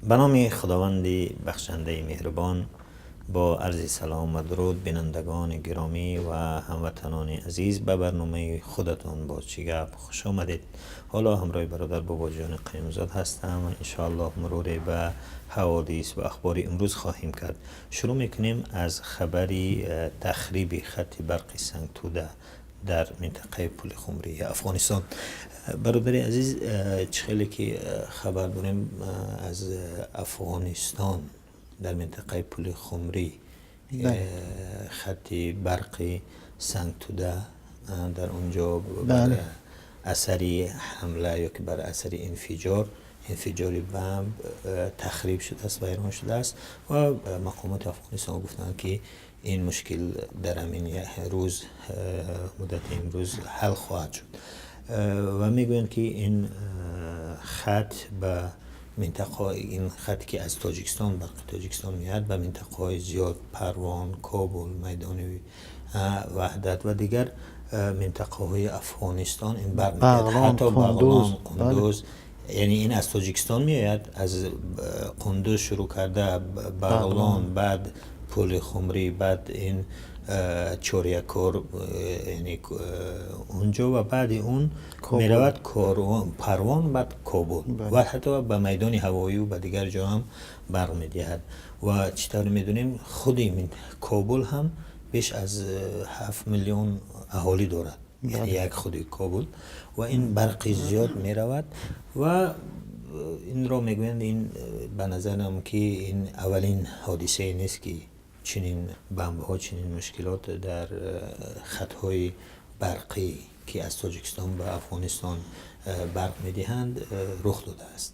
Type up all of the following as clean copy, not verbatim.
Ба номи Худованди бахшандаи меҳрубон, бо арзи салом ва дуруд, бинандагони гиромӣ ва ҳамватанони азиз, ба барномаи худатон «Боз чӣ гап» хуш омадед. Ҳоло ҳамроҳи бародар Бобоҷон Қаюмзод ҳастам ва иншоаллоҳ муруре ба ҳаводис ва ахбори имрӯз хоҳем кард. Шурӯъ мекунем аз хабари тахриби хати барқи Сангтуда дар минтақаи Пули Хумрии Афғонистон. Бародари азиз, чӣ хеле ки хабар дорем, аз Афғонистон дар минтақаи Пули Хумрӣ хати барқи Сангтуда дар он ҷо бар асари ҳамла ё ки бар асари инфиҷори бамб тахриб шудааст, вайрон шудааст ва мақомоти Афғонистон гуфтанд, ки ин мушкил дар ҳамин рӯз, муддати имрӯз ҳал хоҳад шуд ва мегӯянд, ки ин хат ба минтақа, ин хат, ки аз Тоҷикистон, барқи Тоҷикистон меояд, ба минтақаҳои зиёд: Парвон, Кобул, Майдони Ваҳдат ва дигар минтақаҳои Афғонистон ин барқ медиҳад, ҳатто Бағлон, Қундуз. Яъне ин аз Тоҷикистон меояд, аз Қундуз шурӯъ карда, Бағлон, баъд Пули Хумрӣ, баъд ин Чорякор, яъне унҷо ва баъди он меравад Парвон, баъд Кобул ва ҳатто ба майдони ҳавоию ба дигар ҷо ҳам барқ медиҳад. Ва чӣ тавр медонем, худи Кобул ҳам беш аз 7 миллион аҳолӣ дорад, яъне як худи Кобул, ва ин барқи зиёд меравад. Ва инро мегӯянд, ин ба назарам, ки ин аввалин ҳодисае нест, ки чунин бамбҳо, чунин мушкилот дар хатҳои барқӣ, ки аз Тоҷикистон ба Афғонистон барқ медиҳанд, рух додааст.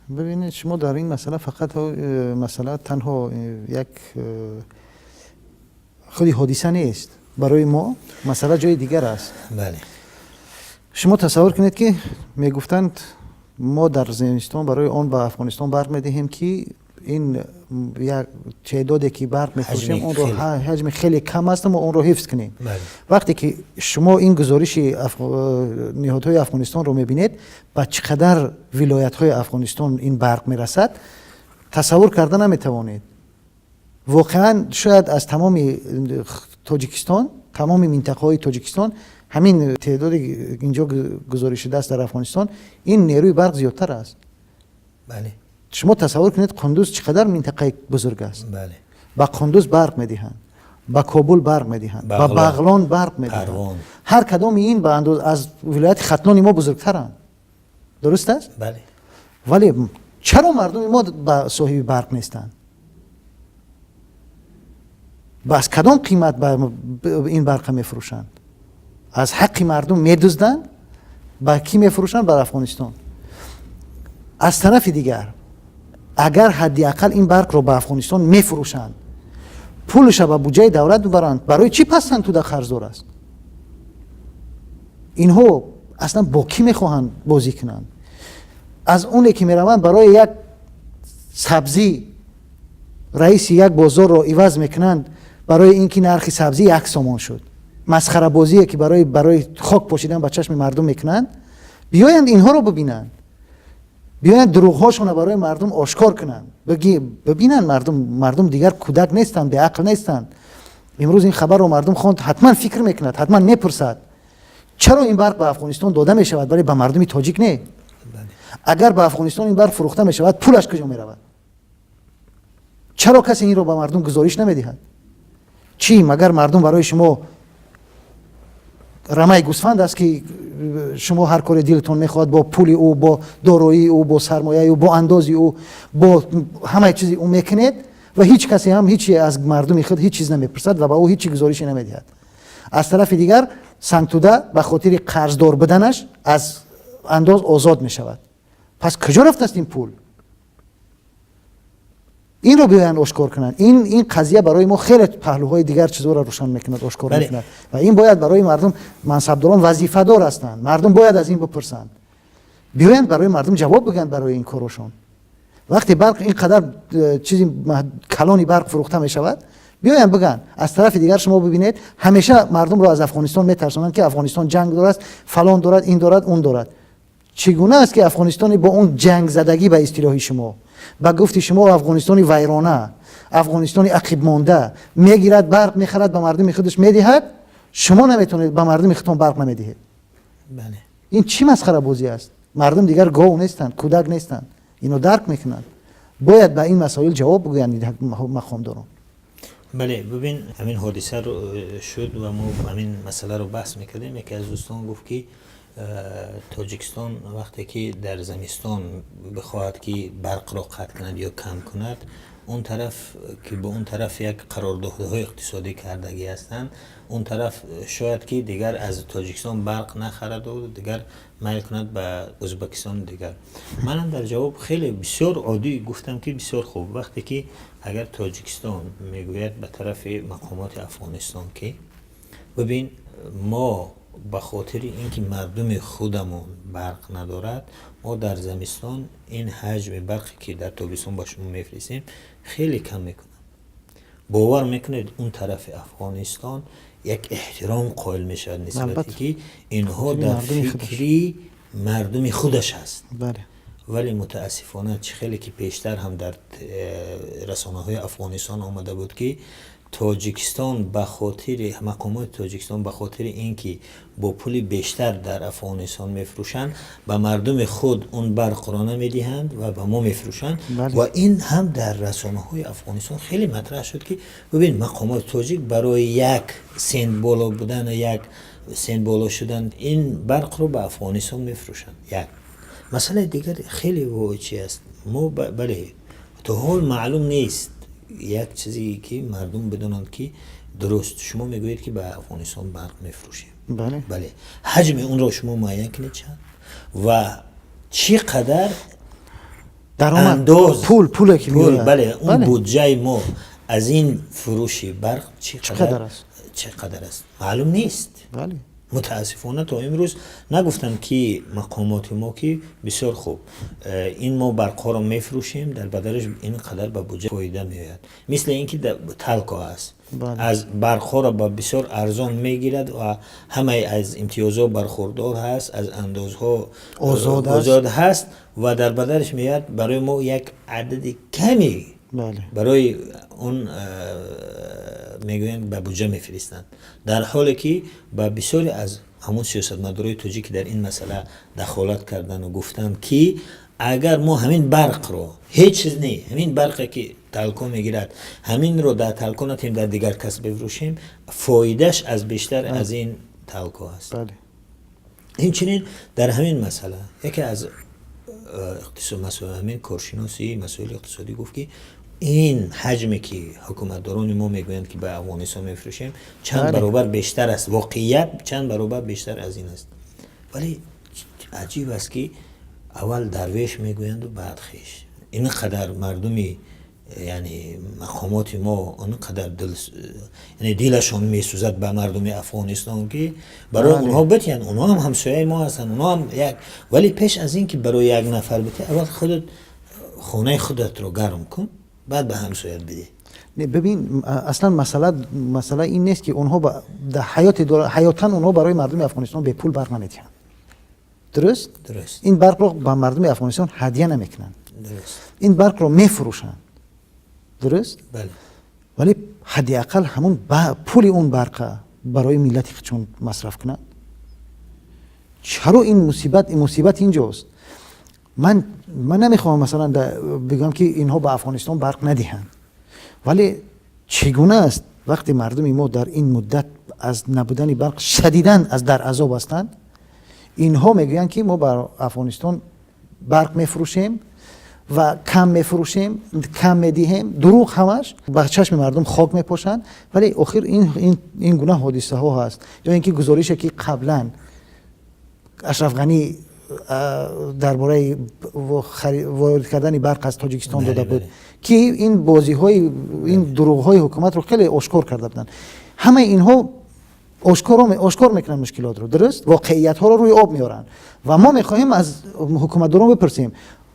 Бибинед, шумо дар ин масъала фақат масъала танҳо як худи ҳодиса нест, барои мо масъала ҷои дигар аст. Шумо тасаввур кунед, ки мегуфтанд, мо дар зимистон барои он ба Афғонистон барқ медиҳем, ки ин як теъдоде, ки барқ мефурӯшем, онро ҳаҷми хеле кам аст, мо онро ҳифз кунем. Вақте ки шумо ин гузориши ниҳодҳои Афғонистонро мебинед, ба чӣ қадар вилоятҳои Афғонистон ин барқ мерасад, тасаввур карда наметавонед. Воқеан, шояд аз тамоми Тоҷикистон, тамоми минтақаҳои Тоҷикистон ҳамин теъдоди инҷо гузориш шудааст дар Афғонистон ин нерӯи барқ зиёдтар аст. Шумо тасаввур кунед, Қундуз чӣ қадар минтақаи бузург аст. Ба Қундуз барқ медиҳанд, ба Кобул барқ медиҳанд, ба Бағлон барқ медиҳанд. Ҳар кадоми ин ба андоз аз вилояти Хатлони мо бузургтаранд, дуруст аст? Бале. Вале чаро мардуми мо ба соҳиби барқ нестанд? Ба аз кадом қимат ин барқа мефурӯшанд? Аз ҳаққи мардум медузданд, ба кӣ мефурӯшанд? Бар Афғонистон. Аз тарафи дигар, агар ҳадди ақал ин барқро ба Афғонистон мефурӯшанд, пулша ба буҷаи давлат бибаранд, барои чӣ пас Сангтуда қарздор аст? Инҳо аслан бо кӣ мехоҳанд бозӣ кунанд? Аз оне ки мераванд, барои як сабзӣ раиси як бозорро иваз мекунанд, барои ин ки нархи сабзӣ 1 сомон шуд. Масхарабозие, ки барои хок пошидан ба чашми мардум мекунанд. Биёянд, инҳоро бибинанд, биёянд, дурӯғҳошонро барои мардум ошкор кунанд, бибинанд мардум. Мардум дигар кӯдак нестанд, беақл нестанд. Имрӯз ин хабарро мардум хонд, ҳатман фикр мекунад, ҳатман мепурсад, чаро ин барқ ба Афғонистон дода мешавад, вале ба мардуми тоҷик не? Агар ба Афғонистон ин барқ фурӯхта мешавад, пулаш куҷо меравад? Чаро касе инро ба мардум гузориш намедиҳад? Чӣ, магар мардум барои шумо рамаи гӯсфанд аст, ки шумо ҳар коре дилатон мехоҳад бо пули ӯ, бо дороии ӯ, бо сармояи ӯ, бо андози ӯ, бо ҳамаи чизи ӯ мекунед ва ҳеҷ касе ҳам ҳеҷ аз мардуми худ ҳеҷ чиз намепурсад ва ба ӯ ҳеҷ гузорише намедиҳад? Аз тарафи дигар, Сангтуда ба хотири қарздор буданаш аз андоз озод мешавад. Пас куҷо рафтааст ин пул? Инро биёянд, ошкор кунанд. Ин қазия барои мо хеле паҳлӯҳои дигар чизҳоро рӯшан мекунад, ошкор мекунад ва ин бояд барои мардум, мансабдорон вазифадор ҳастанд, мардум бояд аз ин бипурсанд. Биёянд, барои мардум ҷавоб бигӯянд барои ин корошон. Вақте барқ ин қадар чизи калони барқ фурӯхта мешавад, биёянд, бигӯянд. Аз тарафи дигар, шумо бибинед, ҳамеша мардумро аз Афғонистон метарсонанд, ки Афғонистон ҷанг дорад, фалон дорад, ин дорад, он дорад. Чӣ гуна аст, ки Афғонистони бо он ҷангзадагӣ, ба истилоҳи шумо, ба гуфти шумо, Афғонистони вайрона, Афғонистони ақибмонда, мегирад, барқ мехарад, ба мардуми худаш медиҳад, шумо наметавонед, ба мардуми худтон барқ намедиҳед? Ин чӣ масхарабозӣ аст? Мардум дигар гов нестанд, кӯдак нестанд, ино дарк мекунанд. Бояд ба ин масоил ҷавоб бигӯянд мақомдорон. Бале, бибин, ҳамин ҳодиса шуд ва мо ҳамин масъаларо баҳс мекардем. Яке аз дӯстон гуфт, ки Тоҷикистон вақте ки дар зимистон бихоҳад, ки барқро қатъ кунад ё кам кунад, он тараф, ки бо он тараф як қарордодҳои иқтисодӣ кардагӣ ҳастанд, он тараф шояд ки дигар аз Тоҷикистон барқ нахараду дигар майл кунад ба Ӯзбекистону дигар. Манам дар ҷавоб хеле бисёр оддӣ гуфтам, ки бисёр хуб, вақте ки агар Тоҷикистон мегӯяд ба тарафи мақомоти Афғонистон, ки бибин, мо ба хотири ин ки мардуми худамон барқ надорад, мо дар зимистон ин ҳаҷми барқе, ки дар тобистон ба шумо мефиристем, хеле кам мекунам, бовар мекунед, он тарафи Афғонистон як эҳтиром қоил мешавад нисбате, ки инҳо дар фикри мардуми худаш аст. Вале мутаассифона, чӣ хеле ки пештар ҳам дар расонаҳои Афғонистон омада буд, ки Тоҷикистон ба хотири мақомоти Тоҷикистон, ба хотири ин ки бо пули бештар дар Афғонистон мефурӯшанд, ба мардуми худ он барқро намедиҳанд ва ба мо мефурӯшанд. Ва ин ҳам дар расонаҳои Афғонистон хеле матраҳ шуд, ки бибин, мақомоти тоҷик барои 1 сент боло будан, 1 сент боло шудан ин барқро ба Афғонистон мефурӯшанд. Як масъалаи дигар хеле чи аст, мо, бале, то ҳол маълум нест як чизе, ки мардум бидонанд, ки дуруст шумо мегӯед, ки ба Афғонистон барқ мефурӯшем, бале, ҳаҷми онро шумо муайян кунед, чанд ва чӣ қадар андоз, пул пуле ки пул, бале, он буҷаи мо аз ин фурӯши барқ чӣ қадар аст? Чӣ қадар аст, маълум нест. Мутаассифона, то имрӯз нагуфтанд, ки мақомоти мо, ки бисёр хуб, ин мо барқҳоро мефурӯшем, дар бадалаш ин қадар ба буҷа фоида меояд. Мисли ин ки Талко аст, аз барқҳоро ба бисёр арзон мегирад ва ҳамаи аз имтиёзҳо бархурдор ҳаст, аз андозҳо озод ҳаст ва дар бадалаш меояд барои мо як адади ками барои он мегӯянд, ба буҷа мефиристанд, дар ҳоле ки ба бисёре аз ҳамон сиёсатмадорои тоҷик, ки дар ин масъала дахолат кардану гуфтанд, ки агар мо ҳамин барқро, ҳеҷ чиз не, ҳамин барқе, ки Талко мегирад, ҳаминро дар Талко натем, дар дигар кас бифурӯшем, фоидаш аз бештар аз ин Талко аст. Инчунин дар ҳамин масъала яке аз ҳамин коршиноси масоили иқтисодӣ гуфт, ки ин ҳаҷме, ки ҳукуматдорони мо мегӯянд, ки ба Афғонистон мефурӯшем, чанд баробар бештар аст, воқеият чанд баробар бештар аз ин аст. Вале аҷиб аст, ки аввал дарвеш мегӯянду баъд хеш. Ин қадар мардуми, яъне мақомоти мо, он қадар дил, яъне дилашон месӯзад ба мардуми Афғонистон, ки барои онҳо битиҳанд, онҳо ҳам ҳамсояи мо ҳастанд, онҳо ҳам як. Вале пеш аз ин ки барои як нафар битӣ, аввал худат хонаи худатро гарм кун, баъд ба ҳамсоят бидеҳ. Бибин, аслан масъала ин нест, ки онҳо ҳаёти ҳаётан онҳо барои мардуми Афғонистон бепул барқ намедиҳанд, дуруст? Дуруст. Ин барқро ба мардуми Афғонистон ҳадя намекунанд, ин барқро мефурӯшанд, дуруст? Бале. Вале ҳадди ақал ҳамун пули он барқа барои миллати худшон масраф кунанд. Чаро ин мусибат инҷост? Ман намехоҳам, масалан, бигӯям, ки инҳо ба Афғонистон барқ надиҳанд, вале чӣ гуна аст, вақте мардуми мо дар ин муддат аз набудани барқ шадидан аз дар азоб ҳастанд, инҳо мегӯянд, ки мо ба Афғонистон барқ мефурӯшем ва кам мефурӯшем, кам медиҳем. Дурӯғ, ҳамаш ба чашми мардум хок мепошанд. Вале охир ин гуна ҳодисаҳо ҳаст ё ин ки гузорише, ки қаблан Ашраф Ғанӣ дар бораи ворид кардани барқ аз Тоҷикистон дода буд, ки ин бозиҳои, ин дурӯғҳои ҳукуматро хеле ошкор карда буданд. Ҳамаи инҳо ошкор мекунанд мушкилотро, дуруст, воқеиятҳоро рӯи об меоранд. Ва мо мехоҳем аз ҳукуматдорон бипурсем: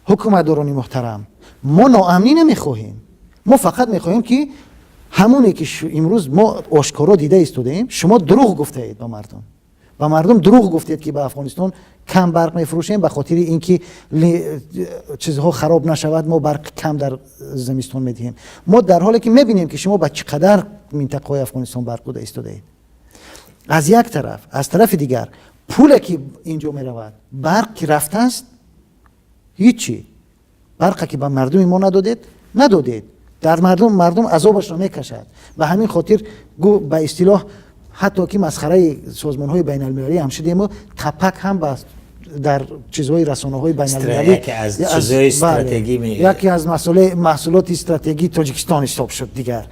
ҳукуматдорони муҳтарам, мо ноамнӣ намехоҳем, мо фақат мехоҳем, ки ҳамоне ки имрӯз мо ошкоро дида истодаем, шумо дурӯғ гуфтаед ба мардум. Ба мардум дурӯғ гуфтед, ки ба Афғонистон кам барқ мефурӯшем, ба хотири ин ки чизҳо хароб нашавад, мо барқи кам дар зимистон медиҳем. Мо дар ҳоле ки мебинем, ки шумо ба чӣ қадар минтақаҳои Афғонистон барқ дода истодаед. Аз як тараф, аз тарафи дигар пуле ки инҷо меравад, барқ ки рафтааст, ҳичи барқа ки ба мардуми мо надодед, дар мардум азобашро мекашад. Ба ҳамин хотир ба истилоҳ ҳатто ки масхараи созмонҳои байналмилалӣ ҳам шудему тапак ҳам дар чизҳои расонаҳои байналмилалӣ яке аз маҳсулоти стратегии Тоҷикистон ҳисоб шуд дигар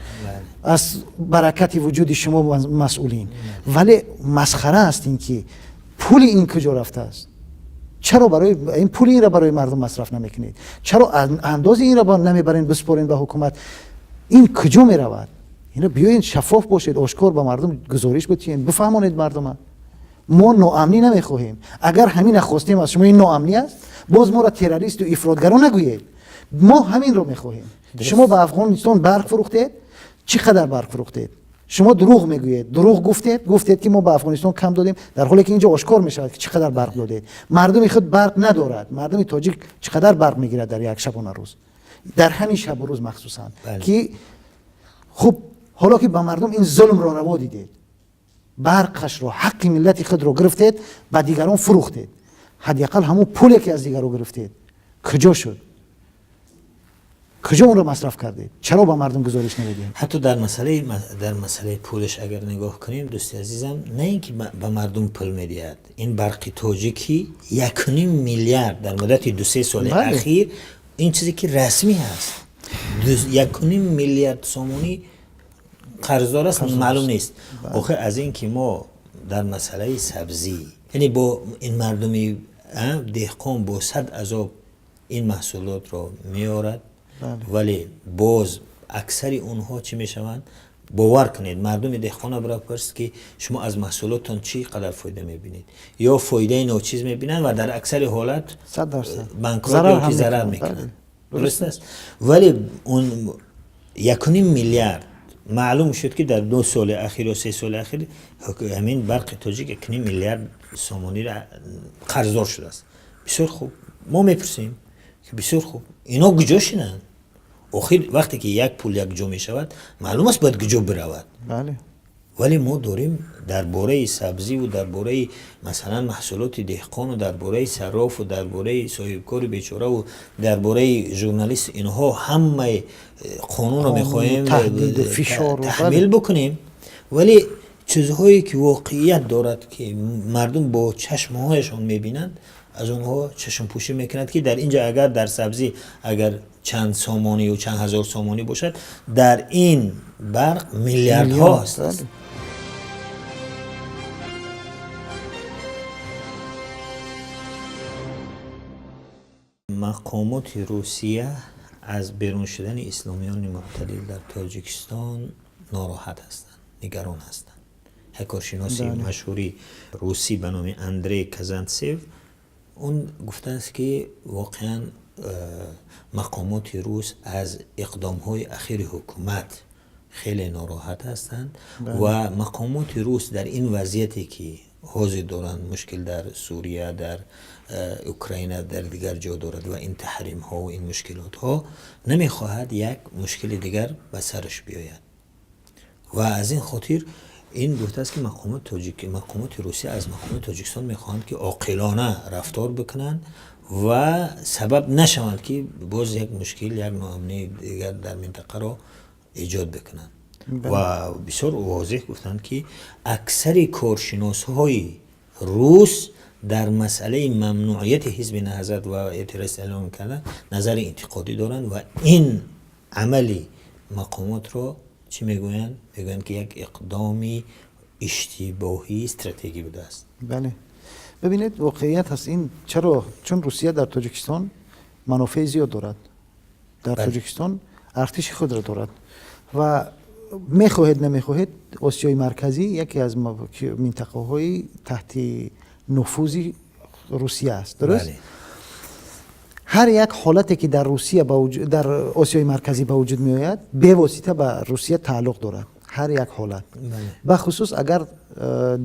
аз баракати вуҷуди шумо масъулин. Вале масхара аст ин ки пули ин куҷо рафтааст? Чаро барои ин пули инро барои мардум масраф намекунед? Чаро андози инро намебаред, биспоред ба ҳукумат? Ин куҷо меравад? Ино биёед, шаффоф бошед, ошкор ба мардум гузориш битиҳед, бифаҳмонед мардума. Мо ноамнӣ намехоҳем. Агар ҳамина хостем аз шумо, ин ноамнӣ аст, боз моро террористу ифротгаро нагӯед. Мо ҳаминро мехоҳем. Шумо ба Афғонистон барқ фурӯхтед, чӣ қадар барқ фурӯхтед? Шумо дурӯғ мегӯед, дурӯғ гуфтед, гуфтед ки мо ба Афғонистон кам додем, дар ҳоле ки инҷо ошкор мешавад, ки чӣ қадар барқ додед. Мардуми худ барқ надорад. Мардуми тоҷик чӣ қадар барқ мегирад дар як шабона рӯз, дар ҳамин шабу рӯз махсусан, ки хуб, ҳоло ки ба мардум ин зулмро раво дидед, барқашро, ҳаққи миллати худро гирифтед, ба дигарон фурӯхтед, ҳадди ақал ҳамон пуле ки аз дигаро гирифтед куҷо шуд? Куҷо онро масраф кардед? Чаро ба мардум гузориш намедиҳед? Ҳатто дар масъалаи пулаш агар нигоҳ кунем, дӯсти азизам, на ин ки ба мардум пул медиҳад, ин барқи тоҷикӣ 1,5 миллиард дар муддати 2-3 соли ахир, ин чизе ки расмӣ ҳаст, 1,5 миллиард сомонӣ қарздор аст, маълум нест. Охир аз ин ки мо дар масъалаи сабзӣ, яъне бо ин мардуми деҳқон бо сад азоб ин маҳсулотро меорад, вале боз аксари онҳо чӣ мешаванд? Бовар кунед, мардуми деҳқона бира пурсед, ки шумо аз маҳсулоттон чӣ қадар фоида мебинед, ё фоидаи ночиз мебинанд ва дар аксари ҳолат банкрот ё ки зарар мекунанд. Дуруст аст, вале он 1,5 миллиард маълум шуд, ки дар 2 соли ахир ё 3 соли ахир ҳамин барқи тоҷик 1,5 миллиард сомониро қарздор шудааст. Бисёр хуб, мо мепурсем, ки бисёр хуб, ино куҷо шинанд? Охир вақте ки як пул як ҷо мешавад, маълум аст, бояд куҷо биравад. Вале мо дорем дар бораи сабзиву дар бораи, масалан, маҳсулоти деҳқону дар бораи саррофу дар бораи соҳибкори бечораву дар бораи журналист, инҳо ҳамаи қонунро мехоҳем таҳмил бикунем, вале чизҳое ки воқеият дорад, ки мардум бо чашмҳояшон мебинанд, аз онҳо чашмпӯшӣ мекунад, ки дар инҷа агар дар сабзӣ агар чанд сомонӣ ё чанд ҳазор сомонӣ бошад, дар ин барқ миллиардҳо аст. Мақомоти Русия аз берун шудани исломиёни мӯътадил дар Тоҷикистон нороҳат ҳастанд, нигарон ҳастанд. Як коршиноси машҳури русӣ ба номи Андрей Казанцев, он гуфтааст, ки воқеан мақомоти рус аз иқдомҳои ахири ҳукумат хеле нороҳат ҳастанд ва мақомоти рус дар ин вазъияте ки ҳозир доранд, мушкил дар Сурия, дар Украина, дар дигар ҷо дорад ва ин таҳримҳо ва ин мушкилотҳо, намехоҳад як мушкили дигар ба сараш биёяд ва аз ин хотир ин гуфтааст, ки мақомоти Русия аз мақомоти Тоҷикистон мехоҳанд, ки оқилона рафтор бикунанд ва сабаб нашаванд, ки боз як мушкил, як ноамнии дигар дар минтақаро эҷод бикунанд. Ва бисёр возеҳ гуфтанд, ки аксари коршиносҳои рус дар масъалаи мамнуъияти ҳизби Наҳзат ва террорист эълон кардан назари интиқодӣ доранд ва ин амали мақомотро чӣ мегӯянд? Мегӯянд, ки як иқдоми иштибоҳии стратегӣ будааст. Бале, бибинед, воқеият ҳаст ин. Чаро? Чун Русия дар Тоҷикистон манофеи зиёд дорад, дар Тоҷикистон артиши худро дорад ва мехоҳед, намехоҳед, Осиёи Марказӣ яке аз минтақаҳои таҳти нуфузи Русия аст, дуруст? Ҳар як ҳолате ки дар Русия, дар Осиёи Марказӣ ба вуҷуд меояд, бевосита ба Русия тааллуқ дорад. Ҳар як ҳолат, бахусус агар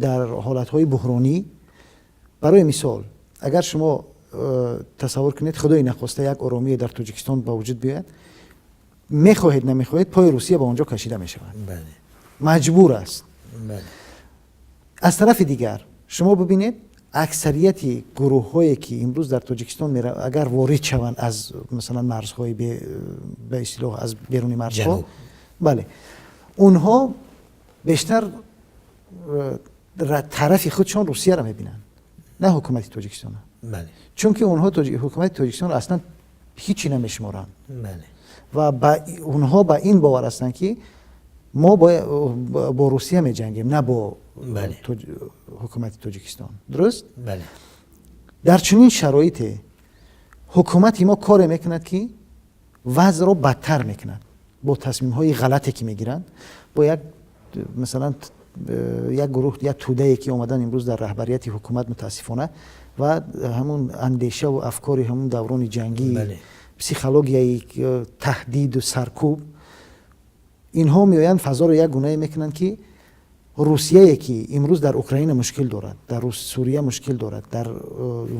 дар ҳолатҳои буҳронӣ. Барои мисол, агар шумо тасаввур кунед, худои нахоста, як оромие дар Тоҷикистон ба вуҷуд биёяд, мехоҳед, намехоҳед, пои Русия ба он ҷо кашида мешавад, маҷбур аст. Аз тарафи дигар, шумо бибинед, аксарияти гурӯҳҳое, ки имрӯз дар Тоҷикистон агар ворид шаванд аз, масалан, марзҳои, ба истилоҳ, аз беруни марзҳо, бале, онҳо бештар тарафи худшон Русияро мебинанд, на ҳукумати Тоҷикистона, чунки онҳо ҳукумати Тоҷикистонро аслан ҳичи намешуморанд ва онҳо ба ин бовар ҳастанд, ки мо бо Русия меҷангем, на бо ҳукумати Тоҷикистон. Дуруст? Дар чунин шароите ҳукумати мо коре мекунад, ки вазъро бадтар мекунад бо тасмимҳои ғалате, ки мегиранд, бо як, масалан, як гурӯҳ, як тӯдае, ки омадан имрӯз дар раҳбарияти ҳукумат, мутаассифона, ва ҳамун андешаву афкори ҳамун даврони ҷангӣ, психологияи таҳдиду саркӯб, инҳо меоянд, фазоро як гунае мекунанд, ки Русияе, ки имрӯз дар Украина мушкил дорад, дар Сурия мушкил дорад, дар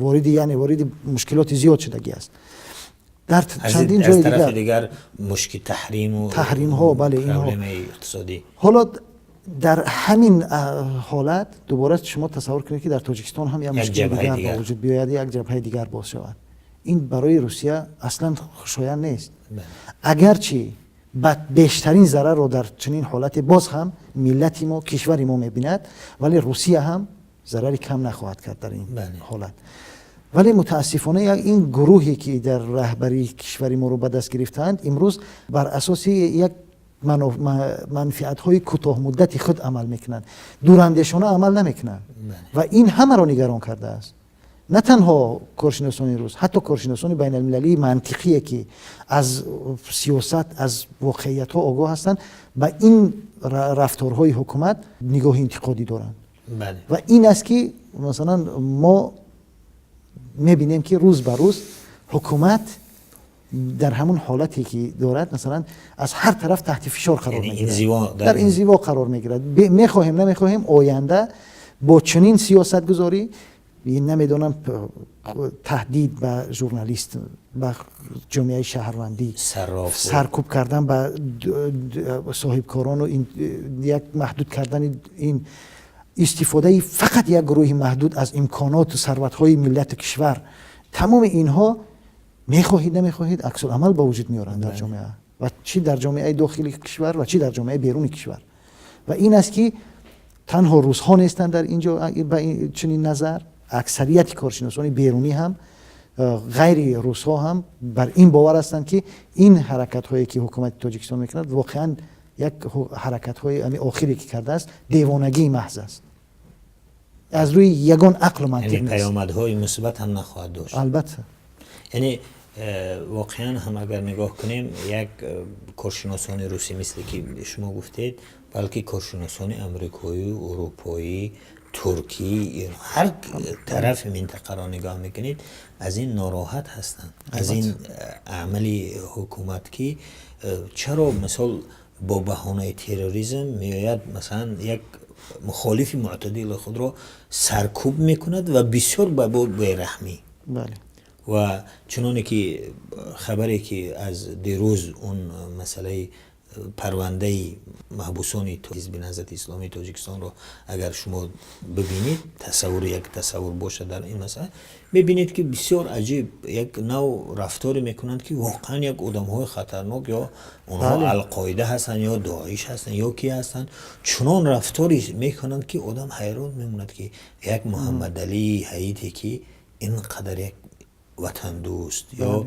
вориди, яъне вориди мушкилоти зиёд шудагӣ аст дар чандин ҷои дигар, мушки таҳриму таҳримҳо, бале, инҳо иқтисодӣ. Ҳоло дар ҳамин ҳолат дубора шумо тасаввур кунед, ки дар Тоҷикистон ҳам як мушкили дигар ба вуҷуд биёяд, як ҷабҳаи дигар боз шавад. Ин барои Русия аслан хушоянд нест. Агарчи бештарин зарарро дар чунин ҳолате боз ҳам миллати мо, кишвари мо мебинад, вале Русия ҳам зарари кам нахоҳад кард дар ин ҳолат. Вале мутаассифона, ин гурӯҳе, ки дар раҳбарии кишвари моро ба даст гирифтаанд, имрӯз бар асоси як манфиатҳои кӯтоҳмуддати худ амал мекунанд, дурандешона амал намекунанд ва ин ҳамаро нигарон кардааст, на танҳо коршиносони рус, ҳатто коршиносони байналмилалии мантиқие, ки аз сиёсат, аз воқеиятҳо огоҳ ҳастанд, ба ин рафторҳои ҳукумат нигоҳи интиқодӣ доранд. Ва ин аст, ки масалан мо мебинем, ки рӯз ба рӯз ҳукумат дар ҳамун ҳолате, ки дорад, масалан, аз ҳар тараф таҳти фишор қарор мегирад, дар инзиво қарор мегирад. Мехоҳем, намехоҳем, оянда бо чунин сиёсатгузорӣ, намедонам, таҳдид ба журналист, ба ҷомеаи шаҳрвандӣ, саркӯб кардан ба соҳибкорону як маҳдуд кардани ин истифодаи фақат як гурӯҳи маҳдуд аз имконоту сарватҳои миллату кишвар, тамоми инҳо, мехоҳед, намехоҳед, аксуламал ба вуҷуд меоранд дар ҷомеа, ва чӣ дар ҷомеаи дохили кишвар ва чӣ дар ҷомеаи беруни кишвар. Ва ин аст, ки танҳо русҳо нестанд дар ин ҷо ба чунин назар. Аксарияти коршиносони берунӣ ҳам, ғайри русҳо ҳам бар ин бовар ҳастанд, ки ин ҳаракатҳое, ки ҳукумати Тоҷикистон мекунад, воқеан як ҳаракатҳои ами охире, ки кардааст, девонагии маҳз аст, аз рӯи ягон ақлу мантиқ. Паёмадҳои мусбат ҳам нахоҳад дошт. Албатта. Яъне воқеан ҳам агар нигоҳ кунем, як коршиносони русӣ, мисле ки шумо гуфтед, балки коршиносони амрикоӣ, урупоӣ, туркӣ, ҳар тарафи минтақаро нигоҳ мекунед, аз ин нороҳат ҳастанд, аз ин амали ҳукумат, ки чаро, мисол, бо баҳонаи терроризм меояд, масалан, як мухолифи мӯътадили худро саркӯб мекунад ва бисёр ба бераҳмӣ. Ва чуноне ки хабаре, ки аз дирӯз, он масъалаи парвандаи маҳбусони Ҳизби Наҳзати Исломии Тоҷикистонро агар шумо бибинед, тасаввур, як тасаввур бошад дар ин масъала, мебинед, ки бисёр аҷиб як нав рафторе мекунанд, ки воқеан як одамҳои хатарнок, ё онҳо Алқоида ҳастанд, ё Доиш ҳастанд, ё ки ҳастанд. Чунон рафторе мекунанд, ки одам ҳайрон мемонад, ки як Муҳаммадалӣ Ҳаите, ки ин қадар як ватандӯст, ё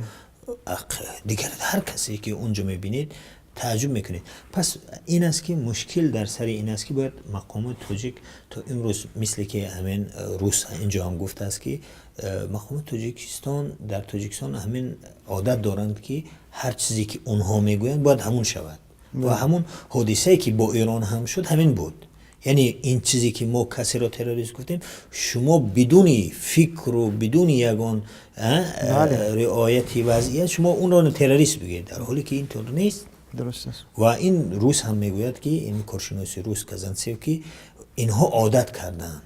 дигар ҳар касе, ки онҷо мебинед, тааҷҷуб мекунед. Пас ин аст, ки мушкил дар сари ин аст, ки бояд мақомоти тоҷик то имрӯз, мисле ки ҳамин рус инҷо ҳам гуфтааст, ки мақомоти Тоҷикистон дар Тоҷикистон ҳамин одат доранд, ки ҳар чизе, ки онҳо мегӯянд, бояд ҳамун шавад. Ва ҳамун ҳодисае, ки бо Эрон ҳам шуд, ҳамин буд. Яъне ин чизе, ки мо касеро террорист гуфтем, шумо бидуни фикру бидуни ягон риояти вазъият шумо онро террорист бигӯед, дар ҳоле ки ин тур нест. Дуруст аст. Ва ин рус ҳам мегӯяд, ки ин коршиноси рус Казанцев, ки инҳо одат карданд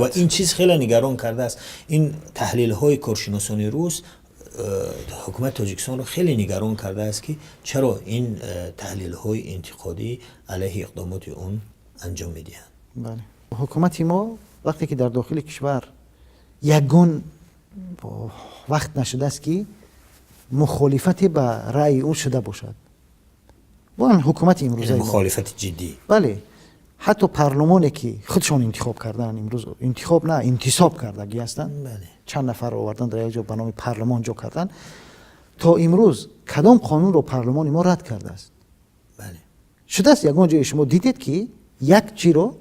ва ин чиз хеле нигарон кардааст. Ин таҳлилҳои коршиносони рус ҳукумати Тоҷикистонро хеле нигарон кардааст, ки чаро ин таҳлилҳои интиқодӣ алайҳи иқдомоти он анҷом медиҳанд. Бале, ҳукумати мо вақте ки дар дохили кишвар ягон вақт нашудааст, ки мухолифате ба раъйи ӯ шуда бошад, ҳукумати имрӯза. Мухолифати ҷиддӣ. Бале, ҳатто парлумоне, ки худшон интихоб кардан, имрӯз интихоб на, интисоб кардагӣ ҳастанд, чанд нафар овардан, дар як ҷо ба номи парлумон ҷо кардан, то имрӯз кадом қонунро парлумони мо рад кардааст? Шудааст, ягон ҷое шумо дидед, ки як чиро,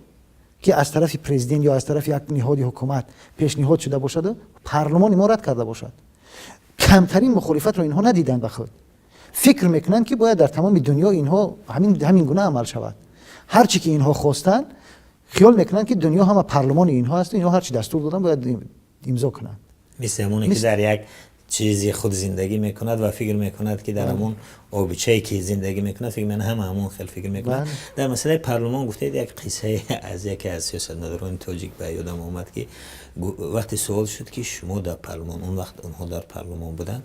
ки аз тарафи президент ё аз тарафи як ниҳоди ҳукумат пешниҳод шуда бошаду парлумони мо рад карда бошад? Камтарин мухолифатро инҳо надиданд. Ба худ фикр мекунанд, ки бояд дар тамоми дунё инҳо ҳамин гуна амал шавад. Ҳар чӣ ки инҳо хостанд, хиёл мекунанд, ки дунё ҳама парлумони инҳо аст, инҳо ҳар чӣ дастур доданд, бояд имзо кунанд. Мисли ҳамоне, ки дар як чизи худ зиндагӣ мекунад ва фикр мекунад, ки дар ҳамон обичае, ки зиндагӣ мекунад, фикр мекунад, ҳама ҳамон хел фикр мекунад. Дар масъалаи парлумон гуфтед, як қиссае аз яке аз сиёсатмадорони тоҷик ба ёдам омад, ки вақте суол шуд, ки шумо дар парлумон, он вақт онҳо дар парлумон буданд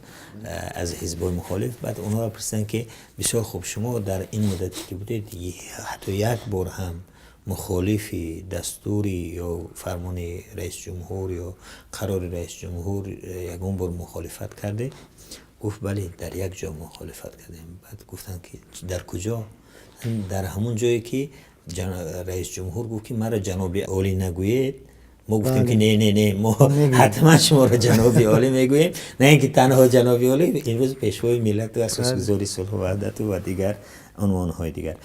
аз ҳизбҳои мухолиф, баъд онҳоро пурсиданд, ки бисёр хуб, шумо дар ин муддате, ки будед, ҳатто як бор ҳам мухолифи дастури ё фармони раисҷумҳур ё қарори раисҷумҳур ягон бор мухолифат кардед? Гуфт: «Бале, дар як ҷо мухолифат кардем». Баъд гуфтанд, ки дар куҷо? Дар ҳамон ҷое, ки раисҷумҳур гуфт, ки маро ҷаноби олӣ нагӯед. Мо гуфтем, ки не, не, не, мо ҳатман шуморо ҷаноби олӣ мегӯем, на ин ки танҳо ҷаноби олӣ, имрӯз пешвои миллату асосгузори сулҳу ваҳдату ва дигар унвонҳои дигар.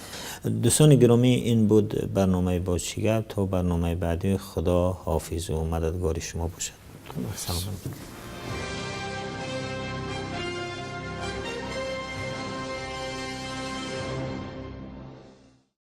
Дӯстони гиромӣ, ин буд барномаи «Боз чӣ гап». То барномаи баъдӣ Худо ҳофизу мададгори шумо бошад. Салом.